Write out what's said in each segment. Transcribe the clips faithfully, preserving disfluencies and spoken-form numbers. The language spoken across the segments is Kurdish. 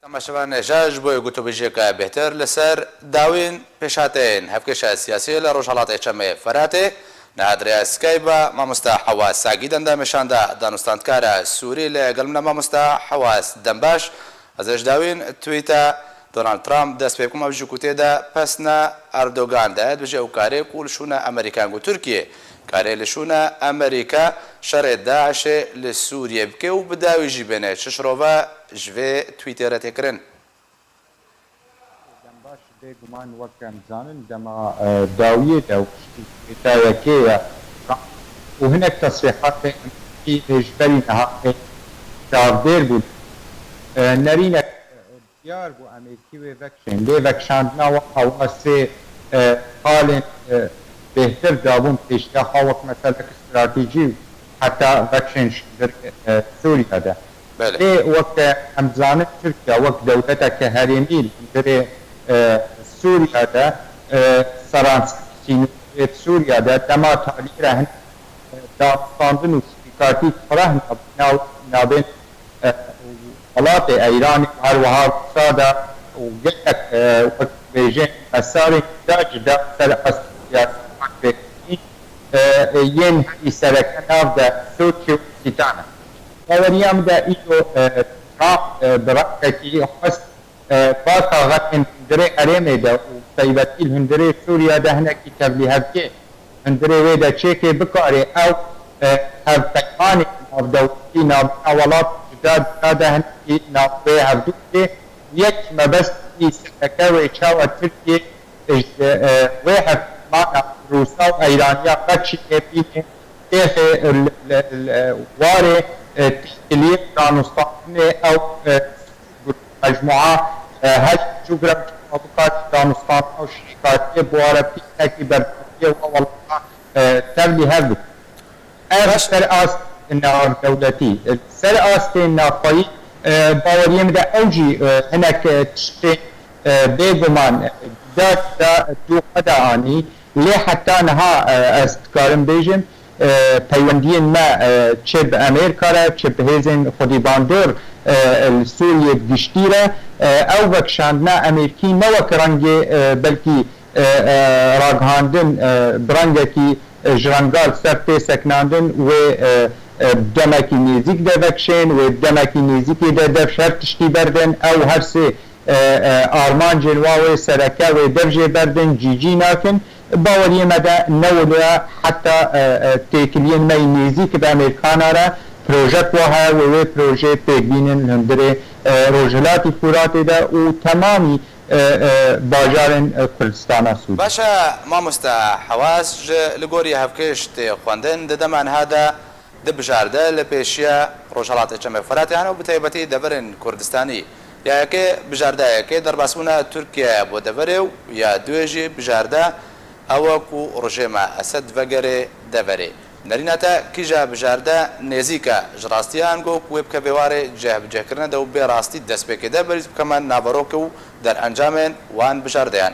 Temaşevanê hêja, ji bo gotûbêjiyeke bêhtir li ser dawîn pêşhateyên hevkêşa siyasî li Rojhelatê Çemê Feratê, niha di rêya Skype mamosta Hewas Sagî dende meşanda danûstandkara Sûrî li gel min e. Mamosta Hewas, dem baş. Ez ê ji dawîn tweeta Donald Trump dest pê bikim, ew jî ku tê de pesna Erdogan de dibêje ew karê ku li şûna Amerîkan ku Tirkiye karê li şûna Amerîka şerê DAIŞê li Sûriyê bike û bi dawî jî bêne. Çi şirove ji vê tweetê re tê kirin? Dem baş, bêguman wek em zanin dema, e, dawiyê de û piştî hêta yekê ye û hinek tesrîhatê em ji berî niha çavdêr bûn. E, nerînek, e, diyar bû em ê kî wê vekişên. Lê vekişandina wan a wan sê, e, qalên, e, bêhtir dabûn pêşiya xwe wek meselek stratejî û heta vekişên şindirê, e, Sûriye de. Belê. Lê wek, e, em dizanin Tirkiye wek dewleteke herêmî li hundirê, e, Sûriye de, e, seranserî sînorê Sûriye de dema talî re hin, e, danûstandin û şirîkatî fireh nab-, nav-, nabên, e, welatê Eyranê û her wiha Rûsa de û gelek, e, wek bêjên mesarên cuda cuda ser astê siyasî pêk tînin, e, e, yên herî sereke nav de Sûrkî û Sîtan e. Baweriya min de îro, e, Trump, e, bi rengekî xwest, e, ba kaxetên hundirê herêmê de û taybetî li hundirê Sûriye de hinekî tevlîhevkê hundirê wê de çêkê, bikare ew, e, hevpeymanê navdewletî navbera welat cuda cuda de hinekî nav wê hevdû bê. Yek mebestî sereke wê çawa Tirkiye ji, e, wê hevpeyvana Rûsa û Eyraniya vekişîne bîne têxê li, li, li warê, e, têkiliyê danûstandinê ew, e, mecmûa, e, her coğrafya bikar danûstandina û şirîkatiyê bi warepî hinekî berdewamiyê wa welata, e, tevlî hev bike. Ev ser astê navdewletî, ser astê navxweyî, e, baweriyê min de ew jî, e, hinek, e, tiştê, e, bêguman, e, cuda cuda dû xwe de anî. Lê heta niha, e, ez dikarim bêjim, e, peywendiyên me, e, çi bi Amerîka re, çi bi hêzên xwedîbandor, e, li Sûriyê bi giştî re, e, ew vekişandina Amerîkî ne wek rengê, e, belkî, e, e, ragihandin, e, bi rengekî e, ji rengal ser tê sekinandin, wê, e, e, demekî nêzîk de vekişên, wê demekî nêzîkê de dev ji her tiştî berdin, ew her sê, e, e, armancên wa wê sereke wê dev jê berdin, cî cî nakin. Baweriyê me de ne wilo ye, heta, e, e, têkiliyên me yî nêzîk bi Amerîkana re projek wa heye, wê wê projeyê pêk bînin li hundirê, e, Rojhilatî Furatê de û temamî e, e, bajarên, e, Kurdistana Sûrî. Baş e, mamoste Hewas, ji li gorî hevkêş tê xwendin, di dema niha de di bijarte li pêşiya Rojhelatê Çemê Firatê hene û bi taybetî deverên Kurdistanî. Ya yekê bijardeyekê derbasbûna Tirkiyeyê bo deverê û ya duyê jî bijarte ew e ku rejîma Esed vegere deverê. Nerîna te kîja bijarde nêzîk e? Ji rastiya ango ku wê bikeve warê cihbicihkirine de û bê rastî destpêkê de berîz bikeme naverok û derencamên wan bijardeyan?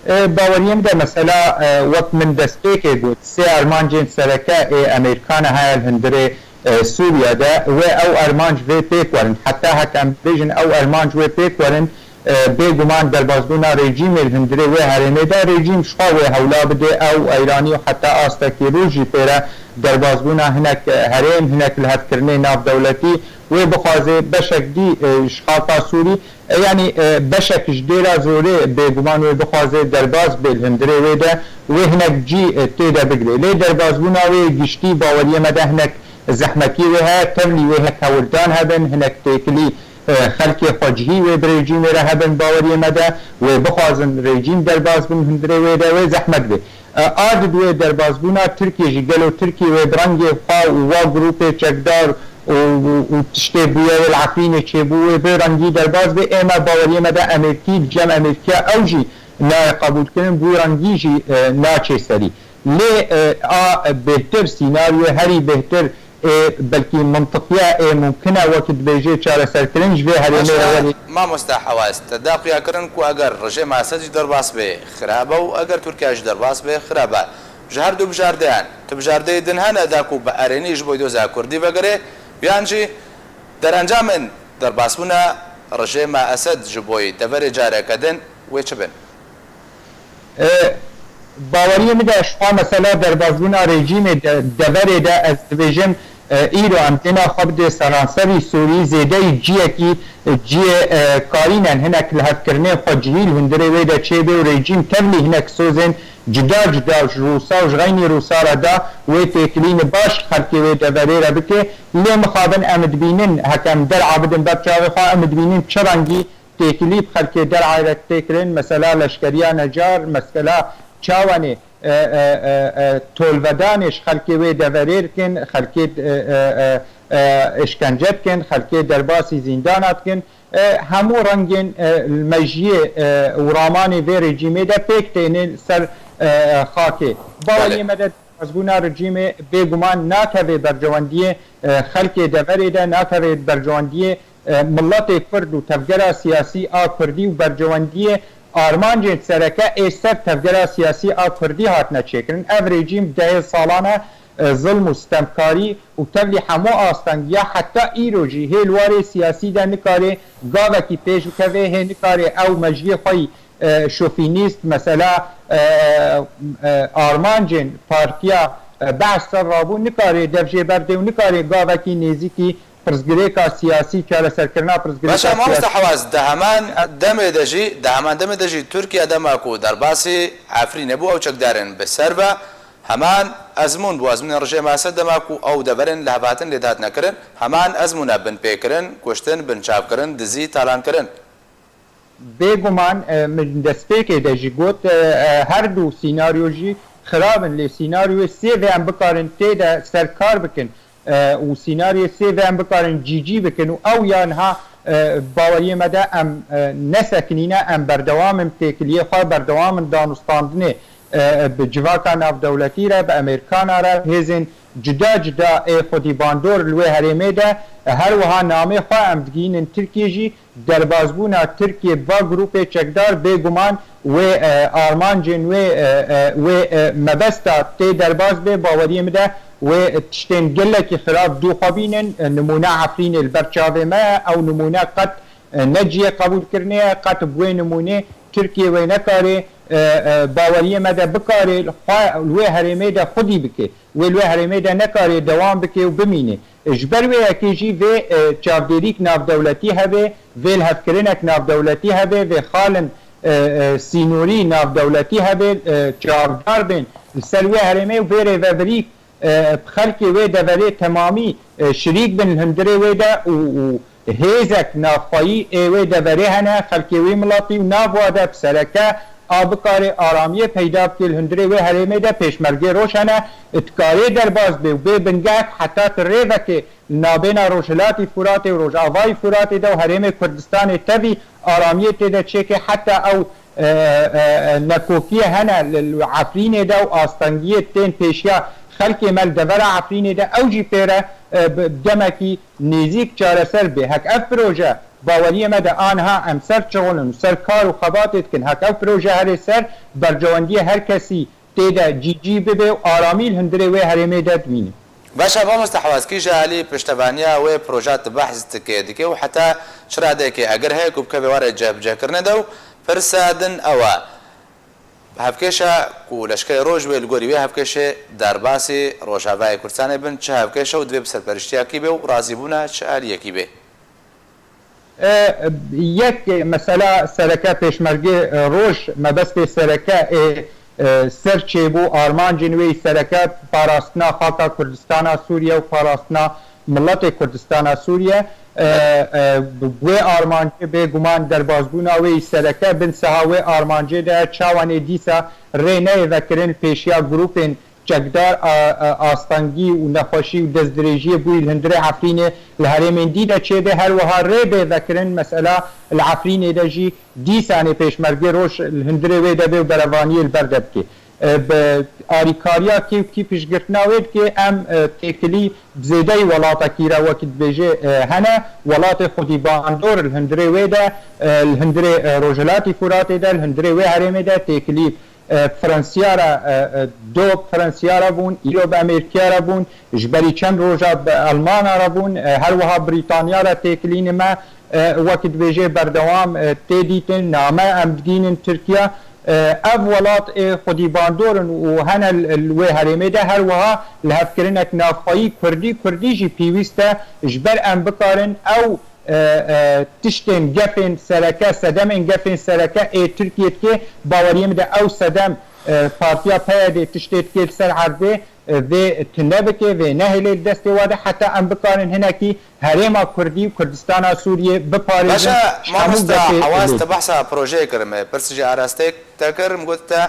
E, baweriyê min de mesela, e, wek min destpêkê got, sê armancên sereke ê Amerîkana heye li hundirê, e, Sûriye de, wê ew armanc vê pêk werin. Heta heke em bêjin ew armanc wê pêk werin, e, bêguman derbasbûna rejîmê li hundirê wê herêmê de, rejîm ji xwe wê hewla bidê ew Eyranî û heta astekî rû jî pê re derbasbûna hinek, e, herêm, hinek lihevkirinê navdewletî wê bixwaze beşek dî, e, ji xaka Sûrî, e, yanî, e, beşek ji Dêra Zorê bêguman wê bixwaze derbas bê li hundirê wê de, wê hinek cî, e, tê de bigirê. Lê derbasbûna wê giştî baweriyê me de hinek zehmetiyê wê heye, tevlî wê hinek hewldan hebin, hinek têkilî e, xelkê xwecihî wê bi rejîmê re hebin baweriyê me de, wê bixwazin rejîm derbas bin hundirê wê de, wê zehmet bê. E, a di wê derbasbûna Tirkiye jî, gelo Tirkiye wê bi rengê xwe û wa grûpê çekdar û, û, û tiştê bûye wê li Efrînê çêbû, wê bi rengî derbas bê, ê me baweriyê me de Amerîkî, di cem Amerîkiya ew jî nayê qebûlkirin, bi wî rengî jî, e, naçê serî. Lê, e, a bêhtir, sînaryoyê herî bêhtir, ê belkî mintiqiya ê mumkin e wekî dibêjê çareserkirin ji vê herêmê re werê. Mamoste Hewas, te da xuya kirin ku eger rejêma Esed jî derbas bê xirab e û eger Tirkiye jî derbas bê xirab e. Ji her du bijardeyan, tu bijardeyê din hene da ku bi erênî ji bo doza Kurdî vegere, yan jî derencamên derbasbûna Rejêma Esed ji bo deverê careke din wê çi bin? E, Baweriyê min de ji xwe mesela derbasbûna rejîmê de, deverê de ez dibêjim, e, îro em têna xwe bidê seranserî Sûrî zêdeyî ciyekî, e, ciyê, e, karîn en hinek lihevkirinên xwecihî li hundirê wê de çêbe û rejîm tevlî hinek sozên cuda cuda ji Rûsa û ji xeynî Rûsa re da wê têkilîni baş xelkê wê deverê re bike. Lê mixabin em dibînin, heke em der'a bidin ber çavê xwe, em dibînin çi rengî têkilî bi xelkê der'ayê re tê kirin, mesela leşkeriya necar, mesela çawanê, e, e, e, e, tolvedanê ji xelkê wê deverê dikin, xelkê, e, e, e, e, işkence dikin, xelkê derbasî zîndana dikin. E, hemû rengên, e, mejiyê, e, û ramanê vê rejîmê de pêk têne li ser, e, e, xakê. Baweriyê me de derbasbûna rejîmê bêguman nakeve bercewendiyê, e, xelkê deverê de, nakeve bercewendiyê, e, miletê Kurd û tevgera siyasî a Kurdî û bercewendiyê armancên sereke ê ser tevgera siyasî a Kurdî hatine çêkirin. Ev rejîm dehê salan e, e, zilm û sitemkarî û tevlî hemû astengiya heta îro jî hê li warê siyasî de nikare gavekî pêş bikeve, hê nikare ew mejiyê xwe yî, e, şofînîst, mesela, e, e, armancên partiya, e, Be'es ser rabû, nikare dev jê berdê û nikare gavekî nêzîkî pirsgirêka siyasî, çareserkirina pirsgirêka Baş e, mamoste siyasî. Hewaz, di heman demê de jî, di heman demê de jî Tirkiye dema ku derbasî Efrînê bû, ew çekdarên bi ser ve, heman ezmûn bû, ezmûnên rejêma Esed dema ku ew deverên lihevhatin lê dihatine kirin, heman ezmûne binpêkirin, kuştin, binçavkirin, dizî, talankirin. Bêguman, e, min destpêkê de jî got, e, e, her du sînaryo jî xirab in, lê sînaryoyê sê ve em bikarin tê de ser kar bikin, e, û sînaryoyê sê ve em bikarin cîcî bikin û ew ya niha, e, baweriyê me de em, e, nesekinîne, em berdewam in têkiliyê xwe, berdewam in danûstandinê, e, bi civaka navdewletî re, bi Amerîkana re, bi hêzên cuda cuda ê xwedîbandor li wê herêmê de, e, her wiha namê xwe em digihînin Tirkiyê jî, derbasbûna Tirkiyê bi va grûpê çekdar bêguman wê, e, armancên wê, e, e, wê, e, mebesta tê derbas bê, baweriyê min de wê tiştên gelekî xirab dû xwe bînin. E, nimûne Efrînê li ber çavê me ye, ew nimûne qet, e, ne cihê qebûlkirinê ye, qet bi wê nimûnê Tirkiye wê nekarê, e, e, baweriyê me de bikarê li xwe, li wê herêmê de xwedî bike. Wê li wê herêmê de nekarê dewam bike û bimîne. Ji ber wê yekê jî vê, e, çavdêrîk navdewletî hebe, vê lihevkirinek navdewletî hebe, vê xalin, e, e, sînorî navdewletî hebe, e, çavdar bên li ser wê herêmê û vê rêvevirî, e, bi xelkê wê deverê temamî, e, şirîk bin li hundirê wê de û, û hêzek navxweyî ê wê deverê hene, xelkê wê miletî û nav wa de bi sereke a bikarê aramiyê peyda bike li hundirê wê herêmê de pêşmergê roj hene, dikarê derbas bê û bê bingehek heta tu rêvekê li nabêna Rojhilatî Furatê û Rojavayî Furatê de û herêmê Kurdistanê tevî aramiyê tê de çêke heta ew, e, e, e, nekokiyê hene li, li Efrînê de û astengiyê tên pêşiya xelkê me li devera Efrînê de ew jî pê re, e, bi demekî nêzîk çareser bê. Hek ev proje baweriyê me de a niha em ser çixulin û ser kar û xebatê dikin. Hek ev proje herê ser bercewendiyê her kesî tê de cîcî bibe û aramî li hundirê wê herêmê de dimîne. Baş e, mamoste Hewaz, kî ji alî piştevaniya wê proja tu behs dike, dike û heta çi radeyekê eger heye ku bikeve warê cihbicihkirinê de û pirsa din ew e. Hevkêşa ku leşkerê roj wê li gorî wê hevkêşê derbasî Rojavayê Kurdistanê bin, çi hevkêşe û divê bi serperiştiya kî bê û razîbûna çi aliyekî bê? E, yek mesela sereke pêşmergê, e, roj, mebestê sereke ê, e, ser çêbû, armancên wê yî sereke parastina xaka Kurdistana Sûriye û parastina miletê Kurdistana Sûriye. E, e, bi wê armancê bêguman derbasbûna wê yî sereke bin siha wê armancê de çawanê dîsa rê neyê vekirin pêşiya grûpên çekdar a, a, astengî û nexweşî û destdirêjiyê bûyî li hundirê Efrînê li herêmên dî de çêbe, her wiha rê bê vekirin mesela li Efrînê de jî dîsanê pêşmergê roj li hundirê wê de bê û berevaniyê li ber de bike. E, bi arîkariya kê û kî piştgirtina wê dike, em, e, têkilî bi zêdeyî welatekî re wekî dibêje, e, hene, welatê xwedîbandor li hundirê wê de, e, li hundirê, e, Rojhilatî Furatê de, li hundirê wê herêmê de têkilî e, Fransiya re, e, e, do bi Fransiya re bûn, îro bi Amerîkiya re bûn, ji berî çend roja bi Elmana re bûn, e, her wiha Brîtaniya re têkilînê me, e, wek dibêje berdewam, e, tê dîtin, name em digînin Tirkiye. E, ev welat ê xwedî bandor in û hene li, li wê herêmê de her wiha li hevkirinek navxweyî Kurdî, Kurdî jî pêwîst e ji ber em bikarin ew, e, e, tiştên gefên sereke, sedemên gefên sereke ê Tirkiye dike, baweriyê min de ew sedem, e, partiya P Y D tiştê dike li ser erdê, e, vê tune bike, vê nehêlê li destê we de, heta em bikarin hinekî herêma Kurdî û Kurdistana Sûriyê biparêzin. Baş e, ji hemû mamosta gefê Hewaz, lê. Te behsa projeyê kir, me pirs jî arasteyek te kir, min got te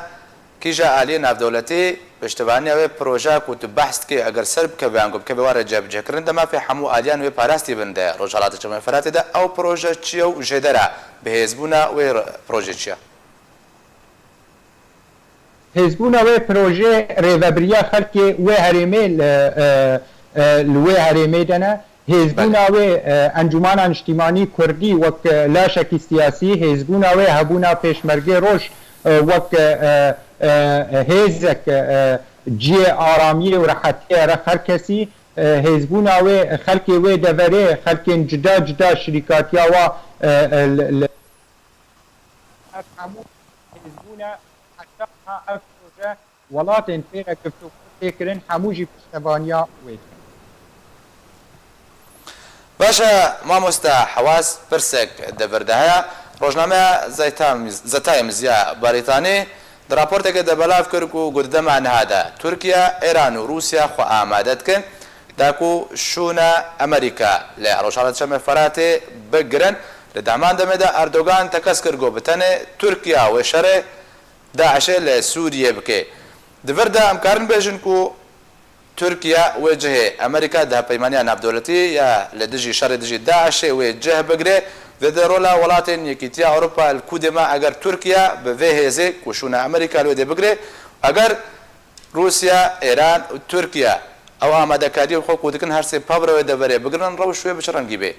kîja aliyê navdewletî piştevaniya wê projeya ku tu behs dikî, eger ser bikeve yan ku bikeve were cebcehkirin, de mafê hemû aliyan wê parastî bin de Rojhelata Çemê Feratê de ew proje çi ye û jêdera bihêzbûna wê re-, proje çi ye? Hêzbûna wê projê rêvebiriya xelkê wê herêmê li, e, e, li wê herêmê de ne. Hêzbûna Belê. wê, e, Encûmana Niştîmanî Kurdî wek, e, laşekî siyasî, hêzbûna wê hebûna Pêşmergê Roj, e, wek, e, e, e, hêzek, e, cihê aramiyê û rehetiyê re her kesî, e, hêzbûna wê, xelkê wê deverê, xelkên cuda cuda şirîkatiya wa, e, e, li, li Ev hemû hêzbûn e, heta niha ev proje welatên pê re giftûgû tê kirin, hemû jî piştevaniya wê dikin. Baş e, mamoste Hewaz, pirsek di vir de heye. Rojnameya Zeta-, Zetayê Mizya Barîtanî di raportekê de belav kir ku got di dema niha de Tirkiye, Îran û Rûsya xwe amade dikin da ku şûna Amerîka li Rojhilata Çemê Feratê bigirin. Li di heman demê de Erdogan tekez kir ku bi tenê Tirkiye wê şerê DAIŞê li Sûriyê bike. Di vir de em karin bêjin ku Tirkiye wê cihê Amerîka di hevpeymaniya navdewletî ya li dijî şerê dijî DAIŞê wê cih bigire, vê de rola welatên Yekîtiya Ewropa li ku de me eger Tirkiye bi vê hêzê ku şûna Amerîka li wê dê bigire, eger Rûsya, Îran û Tirkiye ew amadekariyê xwe ku dikin her sê pevre wê deverê bigirin, rewş wê bi çi rengî bê?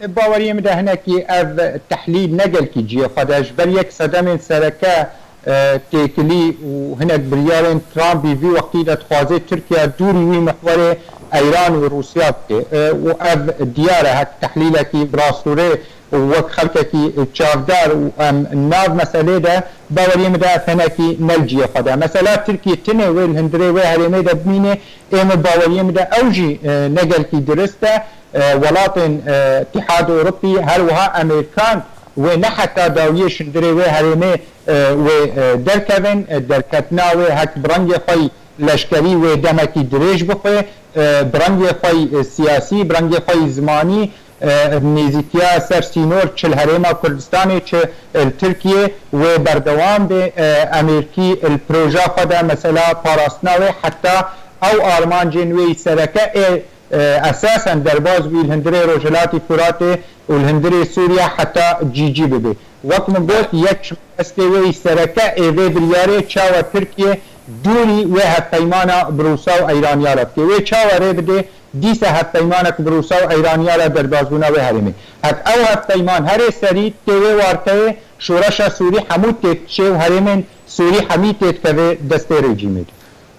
Baweriyê min de hinekî ev tehlîl ne gelkî cihê xwe de. Ji ber yek sedemên sereke, e, têkilî û hinek biryarên Trumpî vî wextî de dixwaze Tirkiye dûrî wî mihwerê Îran û Rûsya bike. E, û ev diyar e, hek tehlîlekî bi rastûrê û wek xelkekî çavdar û em nav meselê de baweriyê min de ev hinekî ne li cihê xwe de. Mesela Tirkiye tinê wê li hundirê wê herêmê de bimîne, ê min baweriyê min de ew jî, e, ne gelkî dirist e. E, welatên, e, Îtîhad Ewropî, her wiha Amerîkan wê ne heta dawiyê ji hundirê wê herêmê, e, wê, e, derkevin, e, derketina wê hek bi rengê xwe yî leşkerî wê demekî dirêj bixwe, e, bi rengê xwe yî, e, siyasî, bi rengê xwe yî zimanî, e, nêzîkiya ser sînor çi li Herêma Kurdistanê çi li Tirkiyê wê berdewam be, e, Amerîkî li proja xwe de mesela parastina wê heta ew armancên wê yî sereke ê, e, esasen derbaz bûyî li hundirê Rojhilatî Furatê û li hundirê Sûriye heta cî cî bibe. Wek min got, yek ji destê wê yî sereke ê vê biryarê çawa Tirkiye dûrî wê hevpeymana bi Rûsa û Eyraniya re bike. Wê çawa rê bide dîsa hevpeymanek bi Rûsa û Eyraniya re derbazbûna wê herêmê. Hek ew hevpeyman herê serî tê wê warteyê şoreşa Sûrî hemû tê diçê û herêmên Sûrî hemî tê dikeve destê rejîmê de.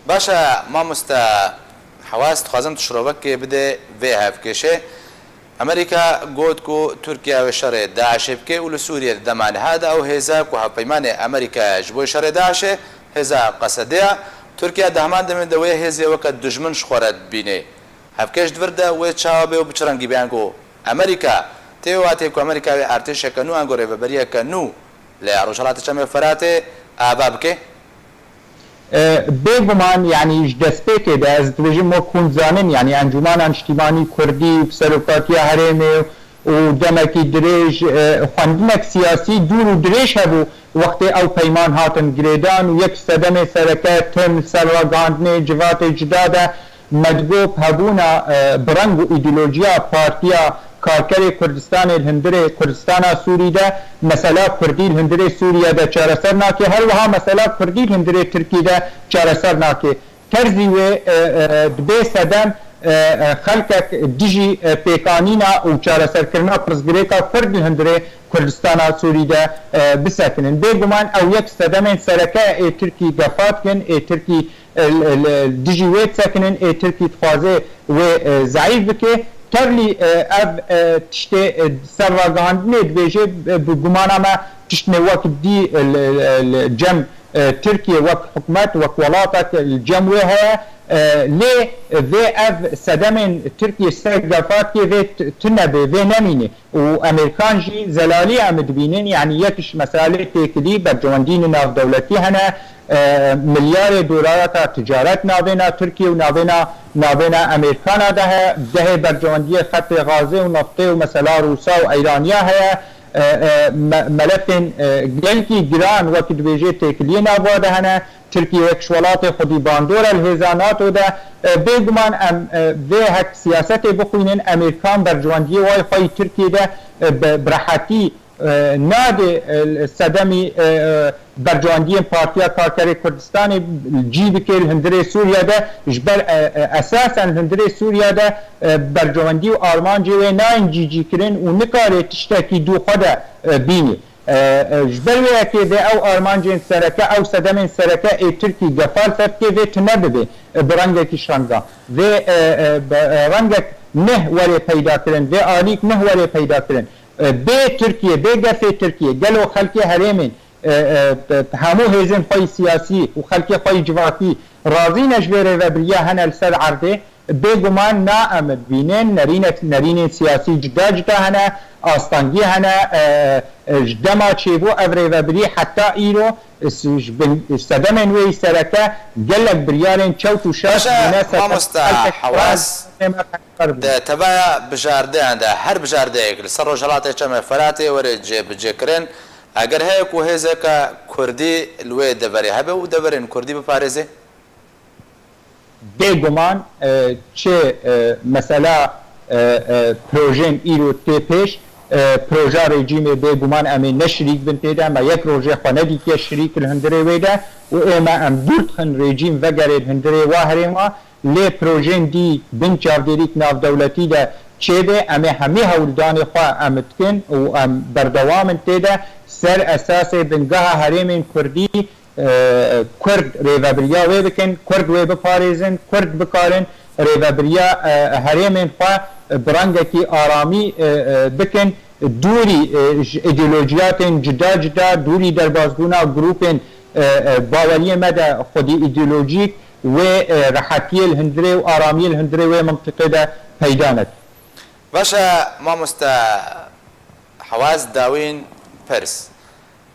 Baş e, mamoste Hewaz, dixwazim tu şirovekê bide vê hevkêşê. Amerîka got ku Tirkiye wê şerê DAIŞê bike û li Sûriyê di dema niha de ew hêza ku hevpeymanê Amerîkaya ji bo şerê DAIŞê, hêza Qesedê ye. Tirkiye di heman demê de wê hêzê weke dijmin ji xwe re dibîne. Hevkêş di vir de wê çawa bê û bi çi rengî bê? Ango Amerîka tê wê watê ku Amerîka wê artêşeke nû ango rêveberiyeke nû li Rojhelata Çemê Feratê ava bike? E, bêguman, yanî ji destpêkê de ez dibêjim wek hûn dizanin, yanî Encûmana Niştîmanî Kurdî bi serokatiya herêmê û demekî dirêj, e, xwendinek siyasî dûr û dirêj hebû wextê ew peyman hatin girêdan û yek sedemê sereke tim li ser ragihandinê civatê cuda de me digot hebûna, e, bi reng û îdeolojiya Partiya Karkerê Kurdistanê li hundirê Kurdistana Sûrî de mesela Kurdî li hundirê Sûriye de çareser nake, her wiha mesela Kurdî li hundirê Tirkî de çareser nake. Terzî wê, e, e, dibê sedem, e, e, xelkek dijî, e, pêkanîna û çareserkirina pirsgirêka Kurd li hundirê Kurdistana Sûrî de, e, bisekinin. Bêguman ew yek sedemên sereke ê Tirkî gefa dikin, ê Tirkî, e, l-, l-, dijî wê disekinin, ê Tirkî dixwaze wê, e, zeîf bike. Terlî, e, ev, e, tiştê, e, ser ragihandinê dibêje, e, bi gumana me tiştine wek dî, e, li, li, li cem, e, Tirkiye wek hikûmet, wek welatek li cem wê heye. E, lê vê ev sedemên Tirkiye ser Gefarkê vê t-, tune bê, vê nemîne. Û Amerîkan jî zelalî em dibînin, yanî yek ji meselê têkilî bercewendî navdewletî hene, e, milyarê dolarata ticaret navêna Tirkiye û navêna, navêna Amerîkana de heye, dehê bercewendiyê xetê gazê û neftê û mesela Rûsa û Eyraniya heye, e, e, me-, melefên, e, gelkî giran wekî dibêjê têkiliyê nava de hene. Tirkiye yek ji welatê xwedî bandor e li hêza nato de. E, bêguman em, e, vê hek siyasetê bixwînin, Amerîkan bercewendiyê wayê xwe yî Tirkiye de, e, bi, bi rehetî, e, nadê, e, sedemî, e, e, bercewendiyên Partiya Karkerê Kurdistanê cî bike li hundirê Sûriye de, ji ber, e, e, esasen li hundirê Sûriye de, e, bercewendî û armancê wê nayên cî cî kirin û nikare tiştekî dû xwe de, e, bînî. E, e, ji ber wê yekê vê ew armancên sereke, ew sedemên sereke ê Tirkî gefal ser dikê vê tune bibe, e, bi rengekî şanga. Vê, e, e, be-, e, rengek neh were peyda kirin, vê alîk neh were peyda kirin. E, bê Tirkiye, bê gefê Tirkiye, gelo xelkê herêmên, e, e, e, hemû hêzên xwe yî siyasî û xelkê xwe yî civakî razî ne ji vê rêvebiriya hene li ser erdê, bêguman na em dibînin nerînek, nerînên siyasî cuda cuda hene, astengî hene, e, e, ji dema çêbû ev rêvebirî heta îro, e, s-, ji bin, sedemên wê yî sereke gelek biryarên çewt û şaş Baş e, bûne ser mamosta xelkek Hewaz, xwe bûne. Di tevaya bijardeyan de, her bijardeyek li ser Rojhelatê Çemê Feratê were cêbicêkirin, eger heye ku hêzeke kurdî li wê deverê hebe û deverên kurdî biparêze? Bêguman, e, çi, e, mesela, e, e, projên îro tê pêş, e, proja rejîmê bêguman em ê ne şirîk bin tê de, me yek rojê xwe nedîtiye şirîk li hundirê wê de û ê me em dûr dixin rejîm vegere li hundirê wa herêma. Lê projên dî bin çavdêrîk navdewletî de çêbe, em ê hemî hewldanê xwe em dikin û em berdewam in tê de ser esasê bingeha herêmên kurdî, e, kurd rêvebiriya wê bikin, kurd wê biparêzin, kurd bikarin rêvebiriya, e, herêmên xwe bi rengekî aramî, e, e, bikin, dûrî, e, ji îdeolojiyatên cuda cuda, dûrî derbazbûna grûpên, e, e, baweriyê me de xwedî îdeolojîk, wê, e, rehetiyê li hundirê û aramiyê li hundirê wê mintiqê de peyda neke. Baş e, mamoste Hewaz, dawîn pirs.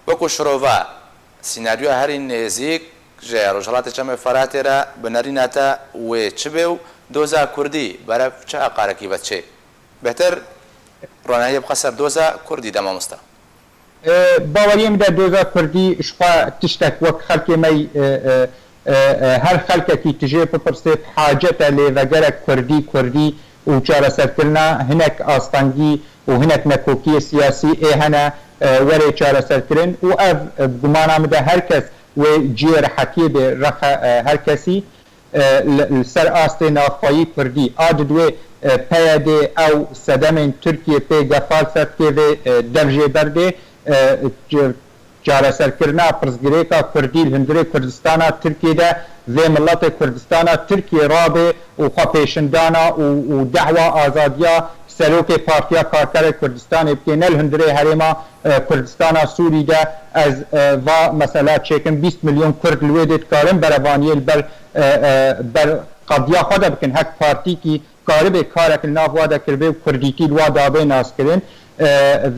Wekû şirova, sînaryoya herî nêzîk ji Rojhelatê Çemê Feratê re bi nerîna te wê çi bê û doza kurdî berev çi aqarekî ve diçê? Bêhtir ronahiyê bixwe ser doza kurdî de, mamosta. E, baweriyê min de doza kurdî ji xwe tiştek wek xelkê me, e, e, e, e, her xelkekî tijê bipirse, hacet e lê vegerek kurdî, kurdî û çareserkirina hinek astengî û hinek nekokiyê siyasî ê hene, e, were çareserkirin û ev, e, bi gumana min de her kes wê cihê rehetiyê bê rexe, e, her kesî. E, li, li ser astê navxweyî kurdî. A di wê, e, P Y D ew sedemên Tirkiye pê gefal ser dikê vê, e, dev jê berdê, e, ç-, çareserkirina pirsgirêka kurdî li hundirê Kurdistana Tirkiye de vê miletê Kurdistana Tirkiye rabê û xwepêşindana û, û dehwa azadiya serokê Partiya Karkerê Kurdistanê bike, ne li hundirê herêma, e, Kurdistana Sûrî de ez, e, va mesela çêkim bîst milyon Kurd li wê dê dikarin berevaniyê li ber, e, e, ber qediya xwe de bikin. Hek partîkî karibê karek li nav wa de kiribê û kurdîtî li wa dabê naskirin, e,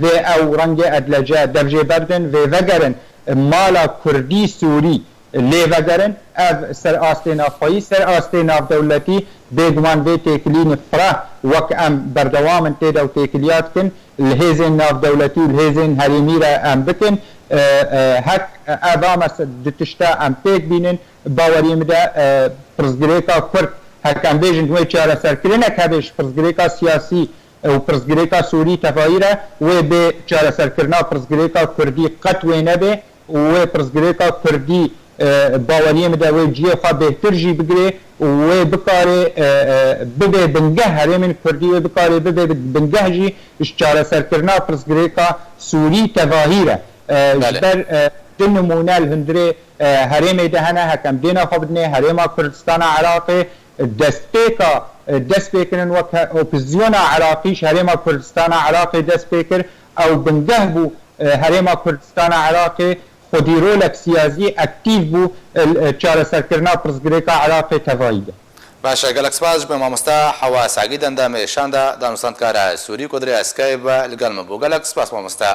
vê ew rengê edlece dev jê berdin, vê vegerin, e, mala kurdî Sûrî lê vegerin. Ev ser astê navxweyî, ser astê navdewletî bêguman vê têkilînê fireh wek em berdewam in tê de û têkiliya dikin, li hêzên navdewletî û li hêzên herêmî re em bikin. E, e, hek ev a mes-, du tişta em pêk bînin, baweriyê min de, e, pirsgirêka Kurd, hek em bêjin wê çareserkirinek hebe ji pirsgirêka siyasî û pirsgirêka Sûrî tevayî re, wê bê çareserkirina pirsgirêka Kurdî qet wê nebe û wê pirsgirêka Kurdî, e, baweriyê min de wê cihê xwe bêhtir jî bigirê û wê bikarê, e, e, bibe bingeh, herêmên Kurdî wê bikarê bibe bi-, bingeh jî ji çareserkirina pirsgirêka Sûrî tevahî re. E, ji Belê. ber, e, du nimûne li hundirê, e, herêmê de hene, heke em dêna xwe bidinê, herêma Kurdistana Iraqê, destpêka e, dest pê kirin, wek he-, opozîsyona Iraqî ji Herêma Kurdistana Iraqê dest pê kir. Ew bingeh bû, e, Herêma Kurdistana Iraqê xwedî rolek siyasî aktîf bû, e, li, e, çareserkirina pirsgirêka Iraqê tevayî de. Baş e, gelek spas ji bo mamoste Hewa Sagîd, endamê Şanda Danûstandkara Sûrî ku dirê Skype ve li gel min bû. Gelek spas mamoste.